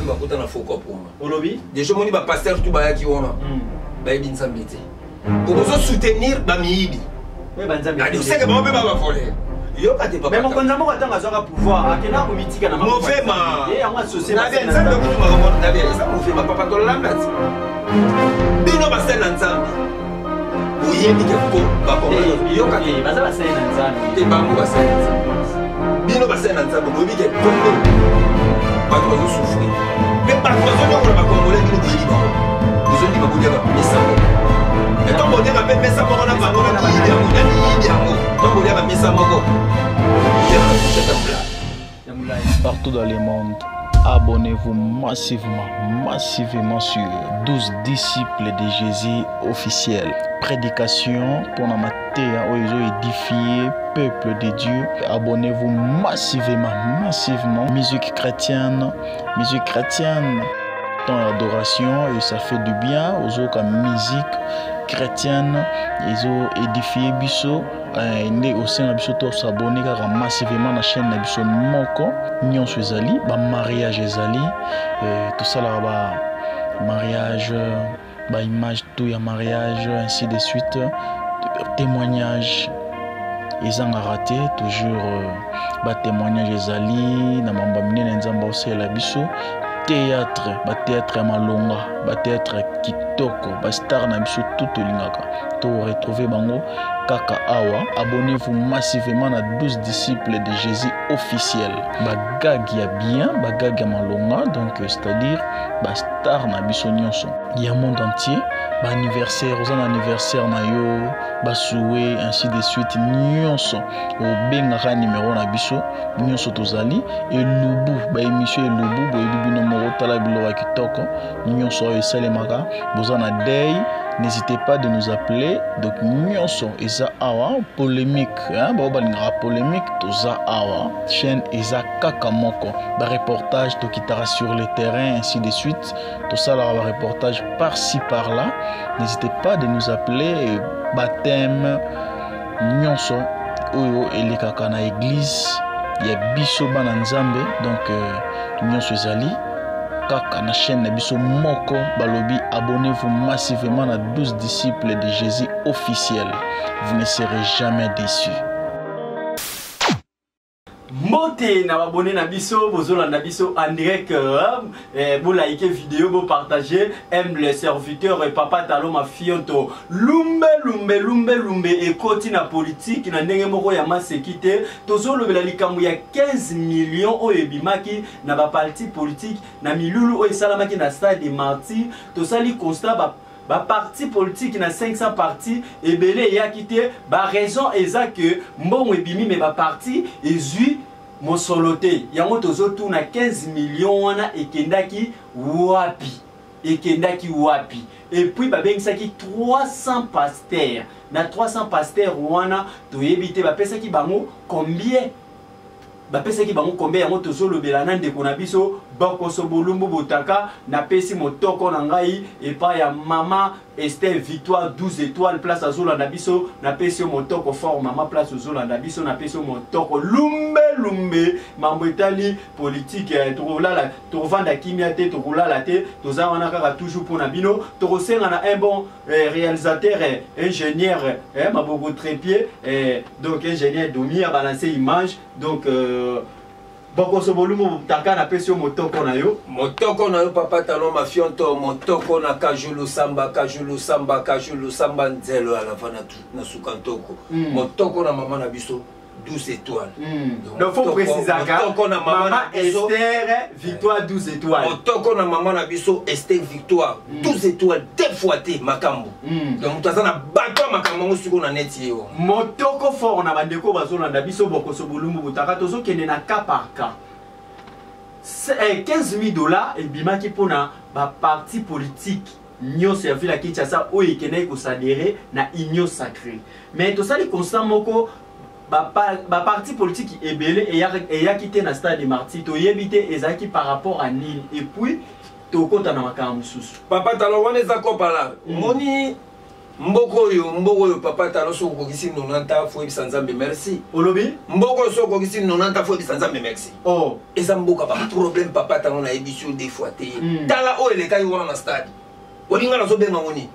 mpe bakota na faux cop wana. Olobi? Déjà omoni bapasteur tu bayaki wana, bayebi Nzambe te, po bozosoutenir bamiyibi. Oseke bango mpe babavole, yoka te. Mais mokonzi ya mboka, ntango azwaka pouvoir, akendaka komitika na Movema. Yango associé. Nzambe kutu makambo nabi eza movema. Papa, tolanda ti bino basali na Nzambe, boyebi ke ko yoka te. Baza basali na Nzambe. Te, bango basali na Nzambe. Bino basali na Nzambe, boyebi ke Kongo bato bazosouffrir mpe bato bazonyokola bakongolais. Bino boyebi bango, bozondima boliaka mesa moko. Ntango boliaka mpe mesa moko na bango, na miyibi yango, na miyibi yango, ntango boliaka mesa moko, boliaka na fourchette ya plat. Partout dans le monde, abonnez-vous massivement, massivement sur 12 disciples de Jésus officiel. Prédication pour la mateya oyo édifier peuple de Dieu. Abonnez-vous massivement, massivement. Musique chrétienne, musique chrétienne. Temps d'adoration et ça fait du bien aux autres musique chrétienne. Ils ont édifié biso nde osenga biso to s'abonner kaka massivement na chaîne na biso moko. Nyonso ezali, bamariage ezali, tosalaka bamariage, baimage tout ya mariage, ainsi de suite, témoignage ezangaka te, toujours batémoignage ezali na mambo ya minene Nzambe aosalela biso. Théâtre, bathéâtre ya malonga, bathéâtre ya kitoko, bastar na biso tout tolingaka, to retrouver bango kaka awa. Abonnez-vous massivement na 12 disciples de Jésus officiel. Bagag ya bien, bagag ya malonga, donc c'est-à-dire bastar na biso nyonso ya monde entier. Baanniversaire, oza na anniversaire na yo, basouhaits, ainsi de suite, nyonso obengaka numero na biso. Nyonso tozali elubu, baémission elubu, boyebi bino moko. Tala biloko ya kitoko nyonso oyo esalemaka. Boza na deuil, n'hésitez pas de nous appeler. Donc nyonso eza awa. Polémique, bao balingaka polémique, toza awa. Chaîne eza kaka moko. Bareportage, tokitaka sur le terrain, ainsi de suite, tosalaka bareportage par-ci par-là. N'hésitez pas de nous appeler. Baptême, nyonso oyo elekaka na église ya biso bana Nzambe, donc nyonso ezali kaka na chaîne na biso moko. Balobi abonnez-vous massivement na 12 disciples de Jésus officiel, vous ne serez jamais déçus. Mbote na babone na biso bozolanda biso en direct, bolike vidéo, bopartage. Humble serviteur et papa Talo Mafionto. Lumbe lumbe lumbe lumbe ekoti na politike na ndenge moko ya maseki te. Tozolobela likambo ya 15 millions oyo ebimaki na baparti politique na milulu oyo esalamaki na stade de Martyr. Tosali constat, ba baparti politique na 500 parti ebele eyaki te. Baraison eza ke mbongo ebimi, me baparti ezwi mosolo te. Yango tozotuna, 15 millions wana ekendaki wapi? Ekendaki wapi? Et puis babengisaki 300 pasteur. Na 300 pasteur wana, toyebi te bapesaki bango combien, bapesaki bango combien. Yango tozolobela na ndeko na biso Bokoso Bolumbu Botaka. Napesi motoko na ngai epai ya mama Esther Victoire 12 étoiles, place azolanda biso. Napesi yo motoko fort, mama, place ozolanda biso. Napesi yo motoko. Lumbe lumbe, mambo etali politike, tokolala, tokovanda kimia te, tokolala te, toza wana kaka toujours mpona bino. Tokosenga na un bon réalisateur, ingénieur maboko trépied, donc ingénieur Domi abalance image. Donc Bokoso Bolumu Taka, napesi yo motoko na yo. Motoko na yo, papa Talon Mafionto. Motoko na Kajulu Samba, Kajulu Samba, Kajulu Samba Nzelo ya lava na suka ntoko. Motoko na mama na biso 12 étoiles. Donc faut préciser motoko na mama na biso Esther Victoire 12 étoiles. Motoko na mama na biso Esther Victoire 12 étoiles, deux fois te makambo. Donc moto aza na bato ya makambo yango sikoyo na neti ye wana. Motoko fort na bandeko bazolanda biso. Bokoso Bolumbu Butaka, tozokende na cas par cas. 15 000 $ ebimaki mpona baparti politique nyonso ya ville ya Kinshasa oyo ekendaki koadhérer na Union sacrée. Mais tosali constat moko, baparti politique ebele eyaki te na stade de Martyr. Toyebi te ezalaki par rapport à nini. Et puis tokɔta na makambo mosusu. Papa Talo, wana eza kopala. Omoni. Mboka oyo, mboka oyo, papa Talo, soki okokisi 90 ans, faut oyebisa Nzambe merci. Olobi? Mboka oyo, soki okokisi 90 ans, faut oyebisa Nzambe merci. Oh. Eza mboka baproblème, papa Talo, nayebi yo des fois te. Tala oyo elekaki wana na stade, olinga nazobenga ngo nini?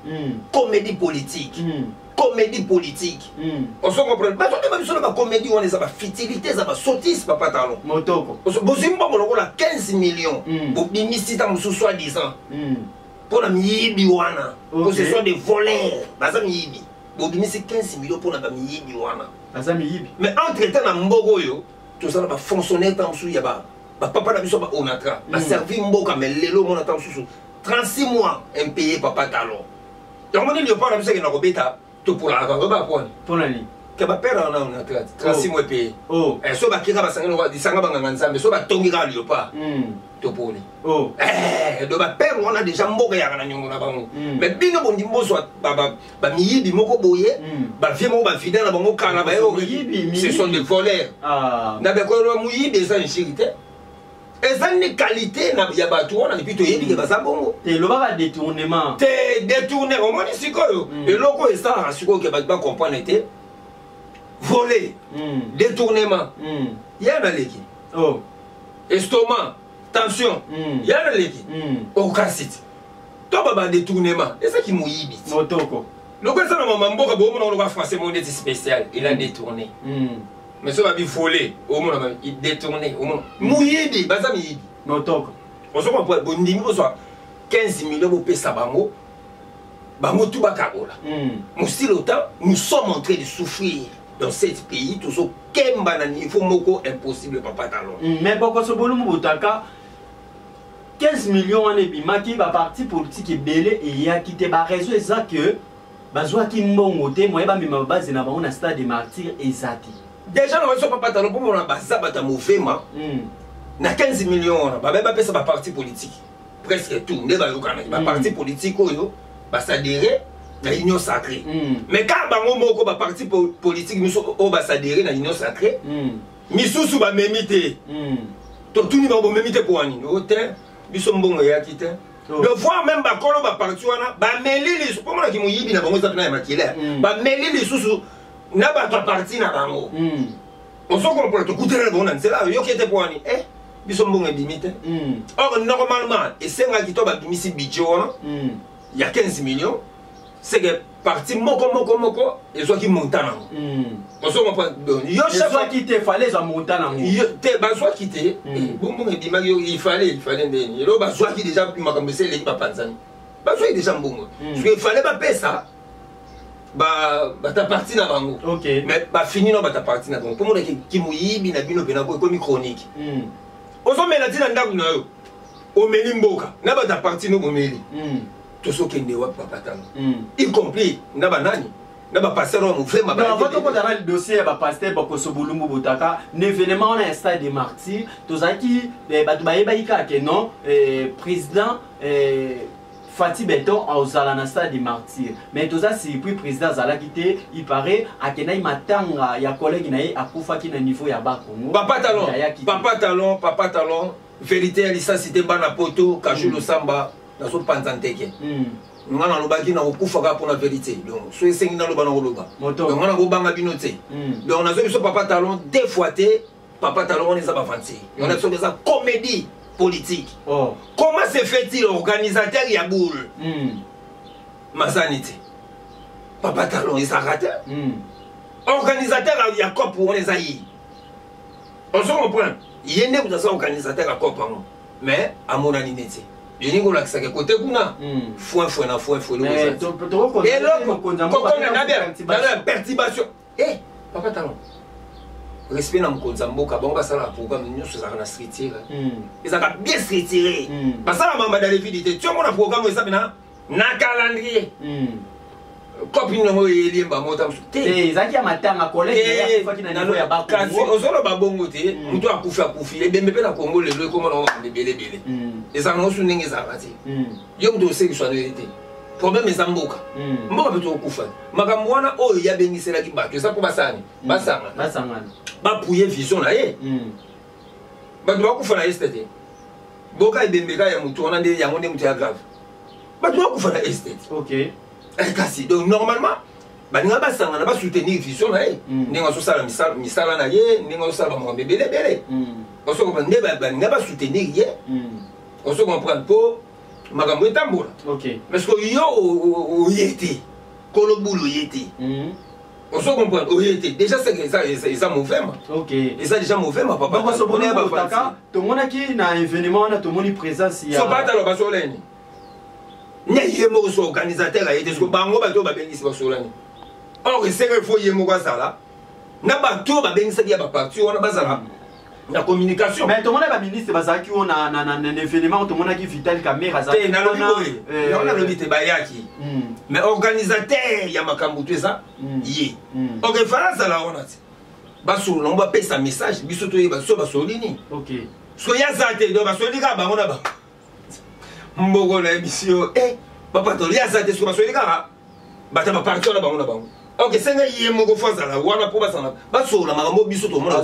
Comédie politique. Comédie politique. Ozo comprendre? Bazobima biso na bacomédie wana, eza bafutilité, eza basottise, papa Talo. Motoko. Bozwi mbongo lokola 15 millions, bobimisi ta mosusu soi disant mpo na miyibi wana, po ce sont des voleurs, baza miyibi. Bobimisi 15 millions mpo na bamiyibi wana. Baza miyibi. Mais entre temps, na mboka oyo tozala bafonctionnaire, ta mosusu ya bapapa na biso baonatra, baservi mboka, mais lelo omona ta mosusu 36 mois impayé, papa Talon. Yango moni léopard na biso ekenda kobeta, topolaka oyeba pwani? Mpona nini? Ke bapere wana onatra 36 mois payé. Oh. So bakika basangani lisanga banganga Nzambe, so batongi kaka léopard, topoli. Oh. Do bapere wana déjà mboka eyaka na niongo na bango. Mais bino bondimi bozwa bamiyibi moko boye, bavie moko bavida na bango kala. Miyibi, Ce sont des voleurs. Ah. Na bekolo moyibi eza injure te, eza nde qualité ya bato wana. Et puis toyebi ke baza bongo. Te, elobaka détournement. Te, détourné, omoni sikoyo, eloko oyo esalaka sikoyo ke bato bacomprendre te, voler, détournement, ya naleki. Oh. Estomac, tension, ya naleki. Okasi ti to ba badétournement ezaki moyibi ti. Motoko. Loko eza na mama mboka, boomona loka français mo neti spécial, il a détourné. Mais so babi volé, omona ba détourné, omona moyibi, baza miyibi. Motoko. Ozo comprendre? Bondimi bozwa 15 millions, bopesa bango, bango tu bakabola. Mosili autant nous sommes en train de souffrir dans cet pays, tozokemba na niveau moko impossible, papa Talon. Mais bokoso bolumu botaka 15 millions wana ebimaki, baparti politique ebele eyaki te. Bareseau eza ke bazwaki mbongo te, moye bamema babase na bango na stade de Martyr eza te. Déjà na biso, papa Talon, mpo mona baza bato ya movema. Na 15 millions wana babe bapesa baparti politique presque tout nde bayokanaki, baparti politique oyo baadhérer na Union sacrée. Mais kaka bango moko baparti politique miso oyo baadhérer na Union sacrée, misusu bamemi te. Totuni bango: bomemi te po nini? O te, biso mbongo eyaki te. Oh. De voir même bakolo baparti wana bameli lisusu, mpo monaki moyibi na bango eza mpena ya makila. Bameli lisusu na bato ya parti na bango. Ozo comprendre? Tokutana na bango na nzela, yoki ete po wani eh, biso mbongo ebimi te. Or normalement esengaki to babimisi budget wana ya 15 millions, c'est que parti moko moko moko ezwaki montant nango. Ozo comprendre? Donc, yo chef Ezwaki te, fallait ezwa montant nango. Te, bazwaki te. Bongo ebimaki yo, il fallait ndeni elo bazwaki déjà makambo esi eleki, bapanzani, bazwaki déjà mbongo. Parce que il fallait bapesa bata parti na bango. Mais bafini no bata parti na bango, mpo monaki kimoyibi na bino mpena ekomi chronique. Ozomela ntina ndako na yo, omeli mboka na bata parti no bomeli. Tozokende wapi, papa Tano? Y compris na banani, na bapasteur oyo movema. Non, avant tokota na dossier ya bapasteur Bakoso Bolumbu Botaka, na événement wana ya stade de Martyr, tozalaki bato bayebaki kaka ke non, président Fati Beton azala na stade de Martyr, mais toza surpris, président azalaki te. Il paraît akendaki matanga ya collègue na ye akufaki na niveau ya Bakongo. Papa Talon. Ayaki te. Papa Talon, papa Talon, vérité ya lisasi te. Bana poto kaju, losamba nazopanza nteke. Nga nalobaki na kokufa kaka mpona vérité, donc so esengi naloba, na koloba. Moto. Donc nga nakobanga bino te. Donc nazoyi biso, papa Talon, deux fois te. Papa Talon, wana eza baventure, wana biso eza comédie politique. Oh. Comment se fait-il, organisateur ya boule mazani te? Papa Talon, ezalaka te. Organisateur ya cop wana eza ye, ozo comprendre? Ye nde moto aza organisateur ya cop yango, mais amonani neti elingi kolakisaka kote kuna. Foin foin na foin foin. Mais eloko mokonzi ya mboka kokona na perturbation. Eh, papa Talon, respect na mokonzi ya mboka. Bango basalaka programme nyonso ezalaka na structure, ezalaka bien structuré. Basala mamba dans le vide te. Tiongo na programme eza pena na calendrier. Kopi nango eyeliemba mota mosusu te. Te, ezalaki ya matanga, collègue na ye akufaki na niveau ya Kasi Bakongo. Ozoloba bongo te. Moto akufi, akufi. Ebembe mpe na Kongo lelo ekoma nango makambo ebelebele. Ezalaka nango su ndenge ezalaka te. Yo moto osekiswa na ye te. Problème eza mboka. Mboka mpe tokokufa. Makambo wana oyo ye abengiselaki bato eza mpo basani basangana, basangana, bapuye vision na ye. Bato bakufa na Est te. Boka ebembeka ya motu wana nde yango nde moto ya grave. Bato bakufa na Est te. Eh, kasi donc normalement baninga basangana basoutenir vision na ye, ndenge azosala misala na ye, ndenge azosala bamakambo ebele ebele. Ozo comprendre? Nde baninga basoutenir ye, ozo comprendre, mpo makambo etambola. Parce que yo oye te, kolobula oye te, ozo comprendre, oye te déjà, c'est que eza mauvais ma. Eza déjà mauvais ma, papa. Bokosopona, tomonaki na événement wana, tomoni présence ya so batalo basoleni nde ye moko so organisateur aye te. Soki bango bato oyo babengisi basolani, or esenge fo ye moko azala na bato oyo babengisaki ya baparti wana, bazala na communication. Mais tomona baministre bazalaki oyo na événement, tomonaki Vital Kamerhe. Te, nalobi boye, yango nalobi te, bayaki, mais organisateur ya makambo to eza ye. Ok, fala azala wana te, basolola ngo, bapesa message, biso toyeba so basoli nini. So ye aza te, donc basoli kaka bango na bango. Mboko nayebisi yo, e papa, toli aza te, soki basoli kaka bato ya baparti wana bango na bango. Ok, senga ye moko fo azala wana mpo basala, basolola makambo biso tomona.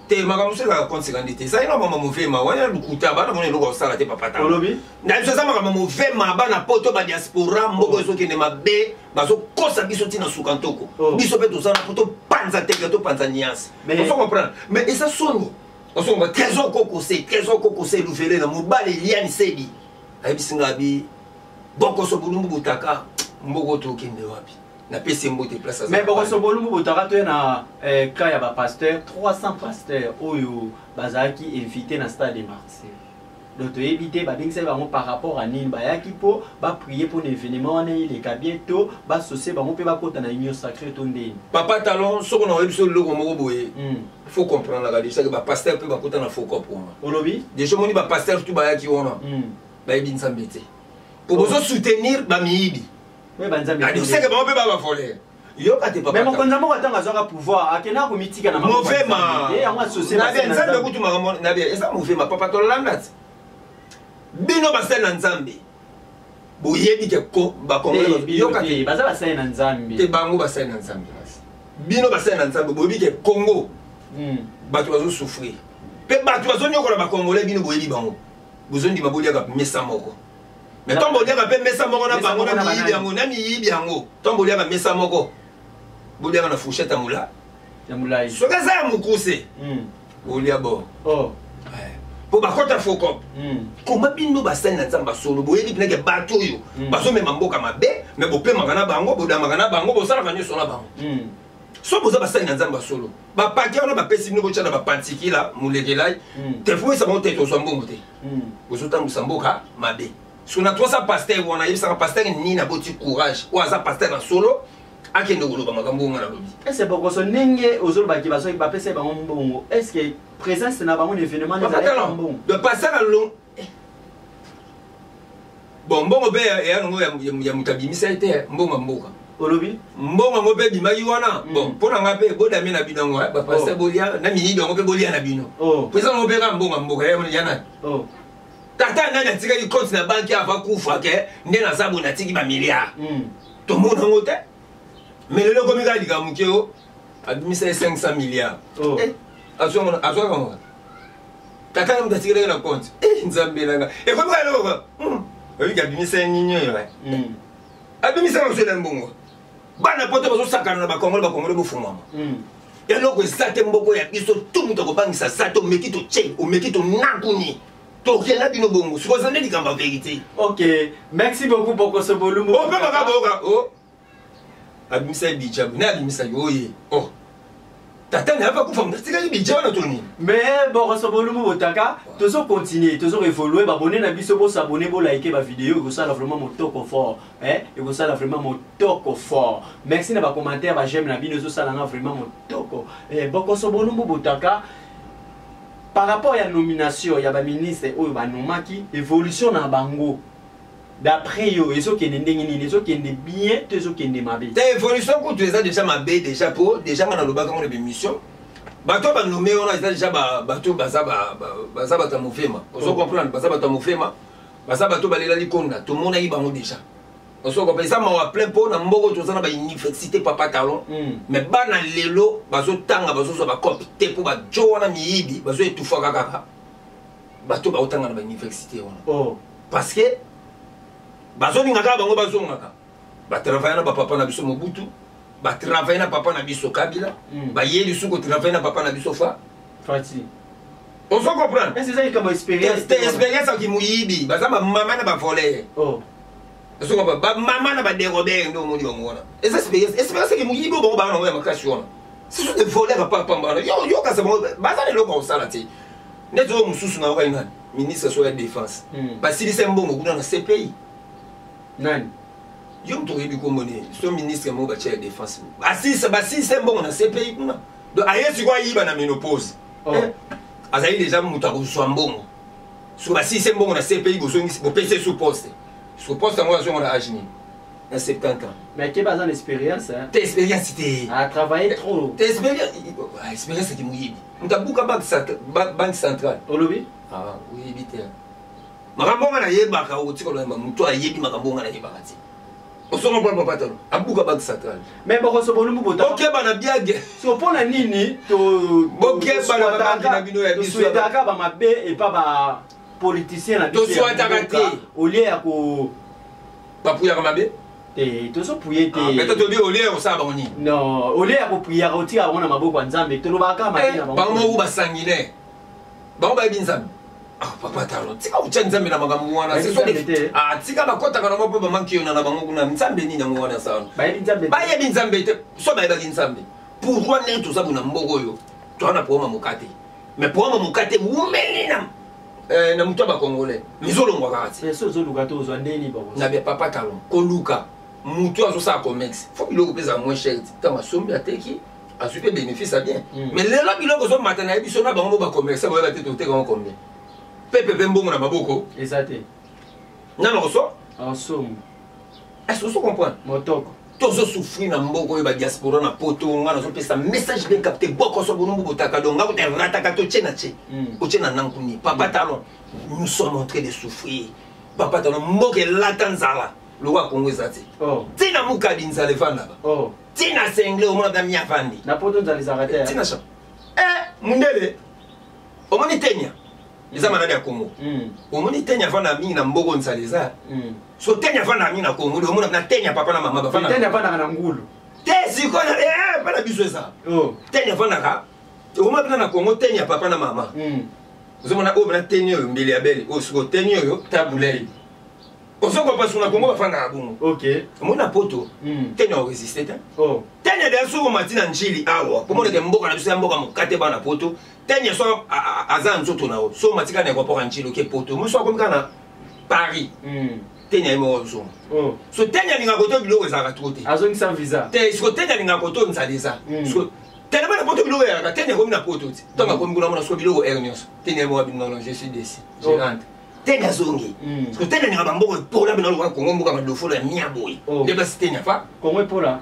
Te, makambo mosusu ezalaka compte rendu te. Ezali na makambo movema wana, lukuta, bana mona eloko kosala te, papa. Olobi? Na biso eza makambo movema, bana poto, badiaspora, mboka ezokende mabe, bazokosa biso ntina suka ntoko. Biso mpe tozala mpo topanza teke, topanza nuance, ozo comprendre? Mais eza soni, ozo comprendre? Trésor Kokose, Trésor Kokose Luvele na mobali Eliane Sedi ayebisi nga bi Bokoso Bolumbu Butaka, mboko tokende wapi? Napesi ye mbote place. Mais Bokoso Bolumbu Butaka, toye na cas ya bapasteur, 300 pasteur oyo bazalaki invité na stade de Martyr. Donc toyebi te babengisaki bango par rapport à nini. Bayaki mpo baprier mpo na événement wana eleka bien, to basosie bango mpe bakota na union sacrée, to ndeni? Papa Talon, soki na oyebi so eloko moko boye, faut comprendre kaka déjà ke bapasteur mpe bakota na faux cop wana. Olobi? Déjà omoni bapasteur tu bayaki wana, bayebi Nzambe te, po bozosoutenir bamiyibi. Seke bango mpe ba bavoleur, yoka te. Mais mokonzi ya mboka, ntango azwaka pouvoir, akendaka komitika na Movema Nzambe kutu makambo eza movema, papa. Tolanda ti bino basali na Nzambe, boyebi ke Bakongolais, yoka te. Baza basali na Nzambe. Te, bango basali na Nzambe. Bino basali na Nzambe, boyebi ke Congo bato bazosouffrir mpe bato bazonyokola Bakongolais. Bino boyebi bango, bozondima boliaka mesa moko. Mais ntango boliaka mpe mesa moko na bango, na miyibi yango, na miyibi yango, ntango boliaka mesa moko, boliaka na fourchette ya mola Ya molai. Soki eza ya mokuse, bolia bo mpo bakɔta faux cop. Koma bino basali na Nzambe basolo, boyebi mpenake bato oyo bazomema mboka mabe, me bopemaka na bango, bodamaka na bango, bosalaka nyonso na bango. So boza basali na Nzambe basolo, bapake wana bapesi bino, botya na bapantikila molekelai te, foyisa bango te, tozwa mbongo te, bozotambwisa mboka mabe. So na 300 pasteur wana, yebisaka pasteur nini aboti courage oyo aza pasteur na solo, akende koloba makambo oyo nga nalobi. Ese Bokoso, ndenge ozolobaki, basoki bapesa bango mbongo, est ce que présence na bango na événement ezalaki mbongo? Le pasteur along bon, mbongo mpe eya nango ya moto abimisa ye te, mbongo ya mboka. Olobi? Mbongo yango mpe ebimaki wana. Bon, mpo na nga mpe bodame na bino yango, bapasteur bolia na miyibi yango mpe bolia na bino, po eza yango mpe kaka mbongo ya mboka ya nani? Tata nani atikaki compte na banque ava kufa ke nde naza boye, natiki bamilliard? Tomona yango te. Mais lelo ekomi kaka likambo moke o abimisa ye 500 milliard, azwaka yango. Tata na moto atikelaki na compte, Nzambe nanga, ekomi kaka eloko oyiki abimisa ye nini oyo abimisa na osela mbongo. Bana poto bazosakana na Bakongole. Bakongole, bofungwama, eloko eza te. Mboko ya biso tu, moto akobangisa za te. Omeki totie, omeki tonakuni, tokenda bino bongo. Sikoyo eza nde likambo ya vérité. Ok, merci beaucoup, Bokoso Bolumbu. Ope baka boka o abimisa ye budget ne abimisaki oye o tata na ava kufa, moto atikaki budget wana to nini? Mais Bokoso Bolumbu Botaka, tozo continuer, tozo évoluer. Babone na biso, bosabone, bolike bavideo, ekosala vraiment motoko fort, eh? Ekosala vraiment motoko fort. Merci na bacommentaire, baj'aime na bino ezosalanga vraiment motoko, eh. Bokoso Bolumbu Botaka, par rapport ya nomination ya baministre oyo banomaki, évolution na bango d'après yo ezokende ndenge nini? Ezokende bien to ezokende mabe? Te, évolution kutu eza déjà mabe déjà, po déjà nga nalobaka ngo na bémission, bato banome wana eza déjà bato baza bato ya mofema, ozo comprendre? Baza bato ya mofema, baza bato balela likonda, tomonaki bango déjà, ozo comprendre? Eza mawa plein mpo na mboko. Toza na bauniversité, papa Talon, mais bana lelo bazotanga, bazozwa bacope te, mpo bajo wana miyibi bazoetufaka kaka bato baotanga na bauniversité wana. Parce que Bazolinga kaka bango bazongaka. Batravaille na bapapa na biso Mobutu, batravaille na papa na biso Kabila, baye lisusu kotravaille na papa na biso fa Fati. Ozo comprendre? Est-ce que eza likambo expérience? Te, expérience ya kimoyibi, baza bamama na bavoleur. Oh. Ozo comprendre? Bamama na baderobere nde omoni bango wana. Eza expérience, expérience ya kimoyibi oyo bango baa nango ya makasi wana. Ce sont des voleurs à pamba wana. Yo yo kasa bango baza na eloko ya kosala te. Neti oyo mosusu na yokai nani? Ministre so ya défense. Basilisa mbongo kuna na CPI. Nani? Yo moto oyebi kombo nini? So ministre moko batia ya défense. Basilisa basilisa mbongo na CPI kuna. Donc aye sikoyo ayiba na ménopause. Oh. Eh, azali déjà moto akozwa mbongo. Soki basilisa mbongo na CPI bozongisi bopesi ye sous poste. Sous poste yango azongo na âge nini? Na 70 ans. Mais keba aza na expérience, hein? Te expérience te. A travaillé trop. Te expérience, ah, expérience ki moyibi. Moto abuka banque centrale. Olobi? Ah, oyebi te. Makambo nga nayebaka otika loyamba moto ayebi makambo nga nayebaka te. Osongo mpo papa talo abuka banque centrale. Mais bokoso bolumbu bota. Bokeba na biage. So mpona nini to Bokeba na babanki na bino ya biso. Tosouhaitaka ba mabe et pas ba politicien na biso. Tosouhaitaka te. Au lieu ya ko bapuyaka mabe. Te, tozopuye te. Ah, peut-être obi au lieu ya kosala bango nini? Non, au lieu ya kopuyaka otika bango na maboko ya Nzambe, tolobaka mabe na bango. Bango moko basanguinaire. Bango bayebi Nzambe. Ah, papa talo, tika kotya Nzambe na makambo wana. Bayebi Ce sont Nzambe des te. Ah, tika bakotaka nango mpo bamanki yo na bango kuna. Nzambe nini yango wana asala? Bayebi Nzambe te. Bayebi Nzambe te. So bayebaki Nzambe. Pourquoi ndenge toza bona mboka oyo? Toza na problème ya mokate. Mais problème ya mokate wumeli na na moto ya bakongolais. Mizolongwa kaka te. Mais so ozoluka te ozwa ndeni bango. Na bia papa talon, koluka moto azosala commerce. Faut biloko mpe ezala moins cher. Ntango asombi ateki, azwi mpe bénéfice ya bien. Mais lelo biloko ozomata na ye biso na bango mo bacommerçant boyeba te toteka yango combien. Pepe mpe mbongo na maboko. Eza te. Nano koso? Ensomo. Est-ce que ozo comprendre? Motoko. Tozo souffrir na mboko oyo ba diaspora na poto, nga nazopesa message bien capté, bokoso bolumbu botaka donc nga kota rataka to tche na tche. Otie na nankuni. Papa Talon, nous sommes en train de souffrir. Papa Talon, mboka elata nzala. Lokwa Congo eza te. Oh. Tina mukadi nzala efandaka. Oh. Tina sengle omona bna mia fandi. Na poto nzala ezalaka te. Tina cha. Eh, mundele. Omoni tenya. Eza maladi ya Congo. Omoni tenya afanda mingi na mboko nzala eza. So tenya afanda mingi na Congo, omona na tenya papa na mama bafanda. Tenya afandaka na ngulu. Te sikoyo, eh, pa na biso eza. Oh. Tenya afandaka. Omona bna na Congo tenya papa na mama. Ozomona oyo bna tenya oyo mbele ya bele, oyo sikoyo tenya oyo tabulei. Ozo comprendre sur na Congo bafandaka bongo. Ok. Omona poto, tenya o résister te. Oh. Tenya de soko mati na njili awa. Pomona ke mboka na biso ya mboka mokate bana poto. Tenya so aza nzoto na yo. So mati kana aéroport ya njili oke poto. Muso akomi kana Paris. Tenya ye moko azonga. Oh. So tenya alingaka koto biloko ezalaka trop te. Azongisa visa. Te, siko tenya alingaka koto nzala eza. Siko tellement na poto biloko ezalaka, tenya akomi na poto te. Ntango akomi kuna mona siko biloko air nyonso. Tenya ye moko abi non non, je suis déçu. Je rentre. Tenya azongi. Siko tenya alingaka ba mboka epola bino lokola Congo mboka madofolo ya mia boye. Oh. Nde basi tenya fa. Congo epola.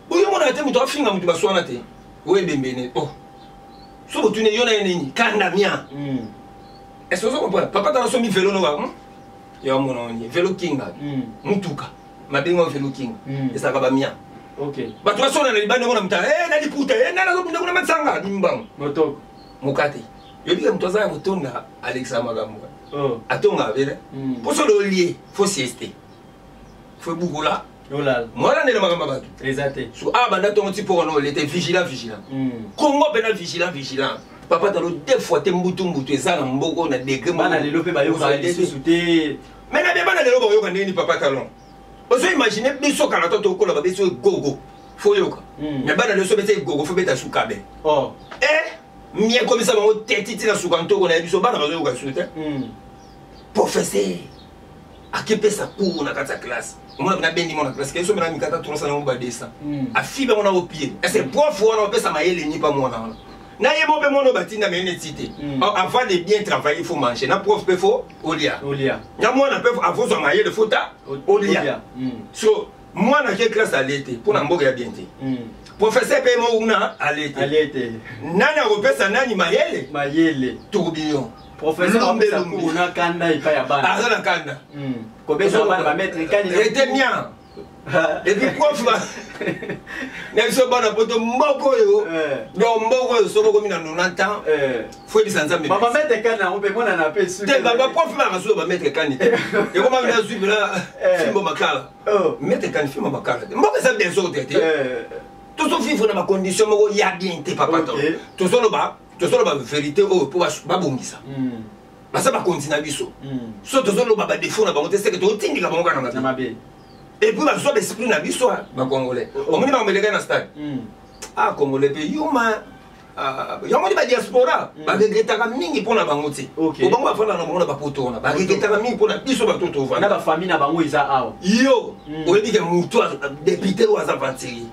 Oyo mona te moto afinga moto baswana te. Oyo ebembene. Oh. So botuni yo na ye nini? Kanda mia. Est-ce que vous comprenez? Papa tala somi vélo no ba. Ya mona oni vélo kinga. Mutuka. Mabengo vélo kinga. Ezalaka ba mia. Ok. Bato basona na libanda ngona muta. Eh na liputa, eh na na bunda kuna matsanga nimbango. Motoko. Mokate. Yobi moto aza ya kotonda Alexa makambo. Oh. Atonga bele. Poso lo lié, faut siester. Faut bukola. Olala. Mwana ndele makambo bato. Eza te. So ah banda tongo ti poko no lete vigilant vigilant. Congo pena vigilant vigilant. Papa talo deux fois te mbutu mbutu eza na mboko na degré Bana lelo pe bayoka lisusu te. Mais na bana lelo bayoka ndeni papa talon. Ozo imaginer biso kana to tokola ba biso gogo. Faut yoka. Mais bana lelo so bete gogo faut beta sukabe. Oh. Eh mie komisa bango teti ti na suka ntoko na biso bana bazoyoka lisusu te. Professeur akepesa cours na kati ya classe. Omona bina bendi mona classe keso mena mikata 300 na ba 200. Afi bango na opie. Est-ce que prof wana opesa mayele ni pa mwana wana. Na ye mo pe mwana batinda mais ne tite. Avant de bien travailler il faut manger. Na prof pe faut olia. Olia. Na mwana pe avant zo mayele faut ta olia. So mwana ke classe alete pona mboka ya bien te. Professeur pe mo una alete. Alete. Nani akopesa nani mayele? Mayele. Tourbillon. Professeur Lumbe, apesa lumbe. cours na kanda epai ya bana. Aza na kanda. Kobesa bana ba maître kani. Ete bien. Et puis prof na biso bana poto mboka oyo, donc mboka oyo soki okomi na 90 ans, faut yebisa Nzambe. Bamaître Kani yango mpe monana mpe suki. Te, baprof baka so bamaître Kani te, ekoma mina zwi mpena fimbo makala. Maître Kani, fimbo makala te. Mboka eza désordre te, tozovivre na bacondition moko ya bien te, papa. To tozoloba vérité oyo mpo babongisa. Baza bakonzi na biso. So tozoloba badéfaut na bango te, seke totindika bango kaka na mabe. Et puis bazwa baesprit na biso bacongolais. Omoni bango beleka na stade. Ah, congolais mpe yuma yango ni badiaspora baregretaka mingi mpo na bango te. Po bango bafanda na bango na bapoto wana, baregretaka mingi mpo na biso bato tovanda. Na bafamille na bango eza awa. Yo oyebi ke motu député oyo aza aventurier,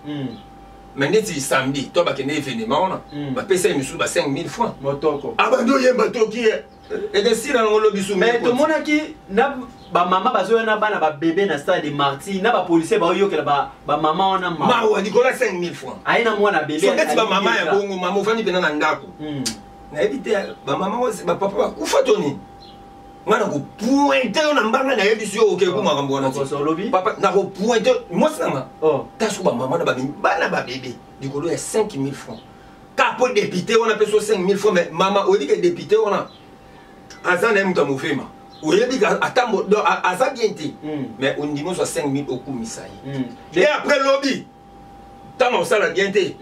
mais neti samedi to bakende événement wana, bapesa ye misusu ba 5000 francs. Motoko. Abandi oyemba toki ye ekesila nango lobi su. Mais tomonaki na bamama bazoya na bana babebe na stade Martyr, na bapolicier baoyokela bamama wana. Mawa likolo ya 5000 francs. Aye na mwana bebe. So neti bamama ya bongo, mama ofandi mpena na ndako, nayebi te bamama, bapapa bakufa to nini. Nga na kopointe yo na mbanga, nayebisi yo okeku makambo wana. Papa, na kopointe mwasi nanga ta so bamama na bana babebe likolo ya 5000 francs ka po député wana mpe so 5000 francs. Mais mama, oyebi ke député wana aza na ye moto ya mofema, oyebi ke atambo aza bien te, mais ondimi ozwa 5000 okumisa ye. Et après lobi, ntango osala bien te,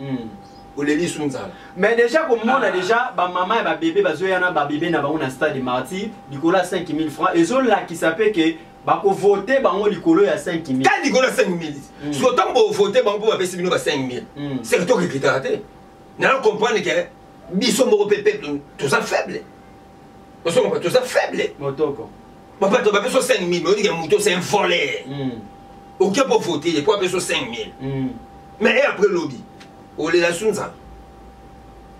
oleli su nzala. Mais déjà komona déjà bamama ya babebe bazoya na babebe na bango na stade Martyr likolo ya 5000 francs, ezolakisa mpe ke bakovote bango likolo ya 5000. Ka likolo ya 5000. So ntango bovote bango mpo bapesi bino ba 5000, c'est que toregretaka te. Nana comprendre ke biso moko mpe peuple toza faible, ozocomprendre, toza faible. Motoko. Bapato bapesi 5000, mais odike moto c'est un voleur. Oke mpo vote ye mpo apesi 5000, mais e après lobi olela su nzala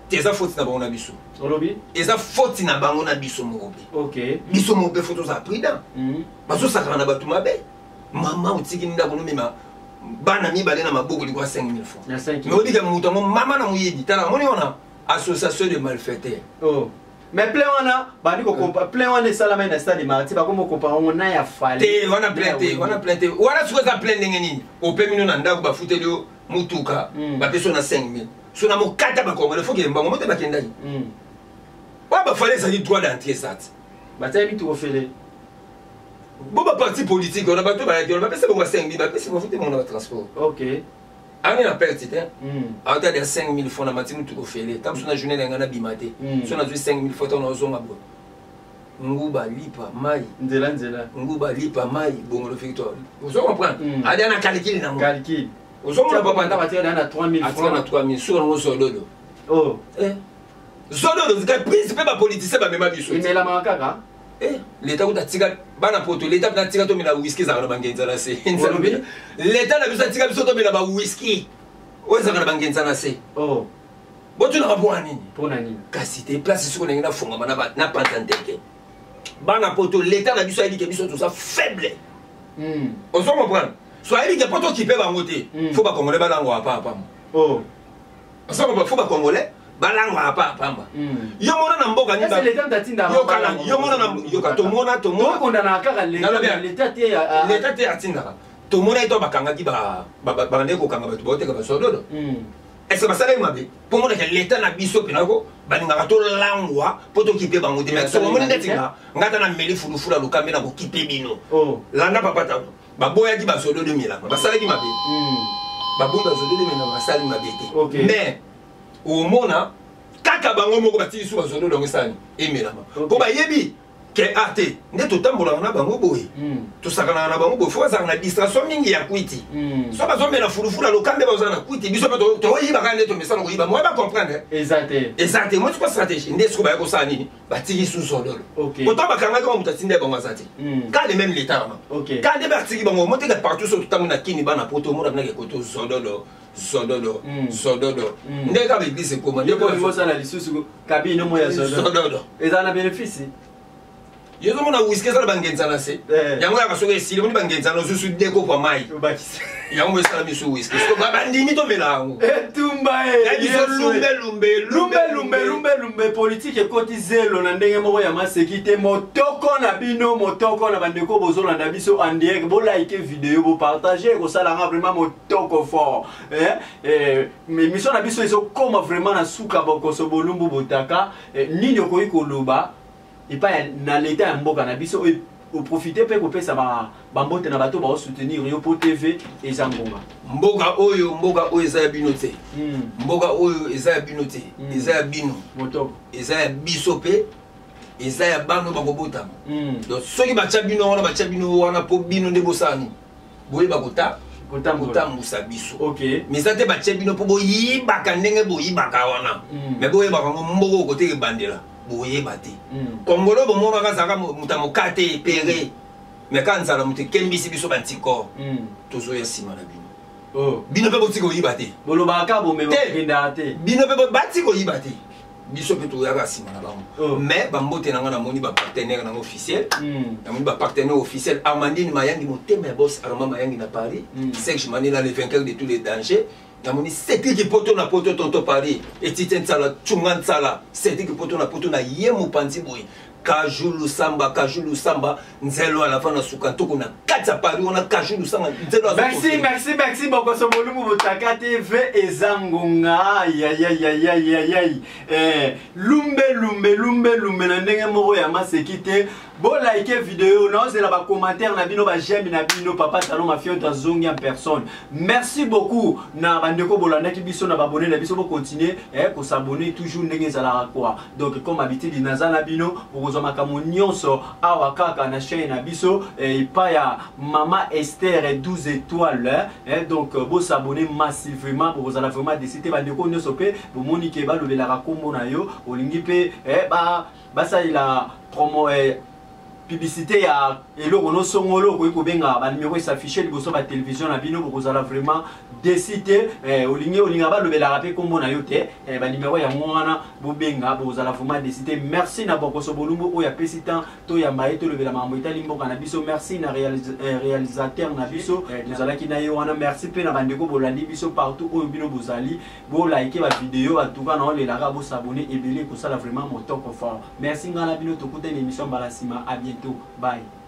te. Eza faute na bango na biso. Olobi? Eza faute na bango na biso moko mpe. Biso moko mpe faut tozala prudent. Bazosakana na bato mabe. Mama otiki ndako, nomema bana mibale na maboko likwa 5000 francs, mais odike moto yango mama na moyebi. Tala, moni wana association de malfaiteurs. Oh. Mais plein wana bandi kokompa, plein wana esalamai na stade Martyr, bakomi kokompara ngo na ya Fally. Te, wana plein te, wana plein te. Wana sikoyo eza plein ndenge nini? Opemi no na ndako, bafuteli yo mutuka, bapesi yo na 5000. So na mokata bakongole faut kembango mo te bakendaki. Oyo baFally ezali droit d'entrée eza te. Batiaki mituka ofele. Bo baparti politique wana, bato bayaki wana, bapesi bango ba 5000, bapesi, bafute bango na batransport. Ange na perte te. Ata ya 5000 francs na mati mutuka ofele, ta mosu na journée na ngai nabima te. So nazwi 5000 francs, ntango nazonga boye, nguba lipa mai. Nzela nzela. Nguba lipa mai bongolo victoire, ozo comprendre, adi ana calcul nango. Calcul. Ozomona papa. Batika na 3000. Atika na 3000, suka nango zododo. Oh. Zododo prise mpe bapoliticien bamema biso. Emelamaka kaka. Leta kuta atika bana poto, leta mpena atika tomela whisky ezalaka na bangenza na se. Leta na biso atika biso tomela bawhisky oyo ezalaka na bangenza na se. Botunaka mpona nini? Mpona nini? Kasi te place siko ndenge nafungama na panza ndeke bana poto. Leta na biso ayebi ke biso toza faible, ozo comprendre. So ayebi ke mpo tokipe bango te, faut bacongolais balangwa apa apamba. Ozo comprendre, faut bacongolais balangwa apa apamba. Yo mona na mboka yo mona na yoka, tomona tomona kaka leta te. Leta te atindaka. Tomona ye to bakangaki, babandeki kokanga bato baoteka basododo. Est-ce basalaki mabe? Mpo monaka leta na biso mpenako balingaka tolangwa mpo tokipe bango te. Mais omoni ndeti nga, nga ta na meli fulufulu alukambe na kokipe bino. Landa papa, tango baboyaki bazododo emelama, basalaki mabe? Baboyi bazododo emelama, basali mabe te. Mais omona kaka bango moko batiki su bazododo yango esali emelama, mpo bayebi ke a te nde totambolaka na bango boye, tosakanaka na bango boye. Faut bazalaka na distraction mingi ya kwiti. So bazomela fulufulu alokambe, bazala na kwiti, biso mpe toyibaka nde tomesana koyiba. Moye bacomprendre. Eza te. Eza te. Moi siko stratégie nde siko baya kosala nini? Batiki su zololo. Pourtant bakangaki bango, moto atindi bango aza te, ka le même l'état wana ka nde batiki bango moteka partout. So totango na kini bana poto, omona binaka ekoto zololo zododo zododo nde kaka baeglise ekoma. Nde osala lisusu kabine mo ya zododo, eza na bénéfice. Yo ozomona whisky eza na bangenza na se. Eh. Yango yaka soki esili omoni bangenza na ozusu deko kwa mai. Obakisi. Yango esala biso whisky. Siko bandimi tomela yango. Etumba e. Ya biso lumbe lumbe. Lumbe lumbe lumbe lumbe, politike ekoti zelo na ndenge moko ya maseki te. Motoko na bino, motoko na bandeko bozolanda biso en direct, bolike video, bopartage, ekosalanga vraiment motoko fort. Eh, eh, émission na biso ezokoma vraiment na suka. Bokoso Bolumbu Botaka, eh, nini okoki koloba epai na leta ya mboka na biso, oyo oprofite mpe kopesa bambote na bato baosoutenir yo, po TV eza ngonga? Mboka oyo, mboka oyo eza ya bino te. Mboka oyo eza ya bino te. Eza ya bino. Motoko. Eza ya biso mpe eza ya bano bakobotama. Donc soki batya bino wana, batya bino wana mpo bino nde bosala nini? Boyeba kota kotambola. Kotambusa biso. Ok. Mais eza te batie bino mpo boyibaka ndenge boyibaka wana. Mais boyebaka ngo, mboka oyo koteka ebandela boyeba te. Kongolo bomonaka azalaka moto ya moka te, epere, mais ka nzala moto ekembisi biso bantikor. Tozoya nsima na bino. Oh. Bino mpe botika koyiba te. Bolobaka bomema. Te. Kokendaka te. Bino mpe bati koyiba te, biso mpe toyaka nsima na bango. Oh. Mais bambote na nga, namoni bapartenaire nanga officiel. Namoni bapartenaire officiel, Armandine Mayangi, motema ya boss Armand Mayangi na Paris. Serge Manela, le vainqueur de tous les dangers. Namoni Cédrik Poto na Poto, tonto Paris, etite Nsala Tshunga Nsala, Cédrik Poto na Poto na ye mopanzi boye, Kajulu Samba, Kajulu Samba Nzelo alava na suka ntoko na kati ya Paris wana, Kajulu Samba Nzelo. Merci, merci, merci. Bokoso Bolumu Botaka TV eza ngonga. Ayayayayayay, eh, lumbe lumbe lumbe lumbe na ndenge moko ya maseki te. Bolike video, naozela bacommentaire na bino, baj'aime na bino. Papa Salon Mafioto azongi en personne. Merci beaucoup na bandeko bolandaki biso, na baabonné na biso. Bocontinue, eh, kos'abonner toujours ndenge ezalaka quoi. Donc comme habitude, naza na bino, bokozwa makambo nyonso awa kaka na chaîne na biso, eh, epai ya Mama Esther 12 étoiles, eh, donc bos'abonner massivement, bokozala vraiment déçus te. Bandeko nyonso mpe bomoni ke balobelaka nkombo na yo, olingi mpe, eh, basalela promo, eh, publicité ya eloko nosongolo, okoki kobenga banumero es'affiche liboso batelevizio na bino. Bokozala vraiment déçus te. Eh, olingi olinga balobelaka mpe nkombo na yo te, eh, banumero yango wana, bobenga, bokozala vraiment déçus te. Merci na Bokoso Bolumbu oyo apesi temps toyamba ye, tolobela makambo etali mboka na biso. Merci na réalisateur na biso, tozalaki na ye wana. Merci mpe na bandeko bolandi biso partout oyo bino bozali. Bolike bavideo atuka na olelaka, bos'abonner ebele, ekosala vraiment motoko fort. Merci. Ngai na bino tokutani émission mbala nsima. À bientôt, bye.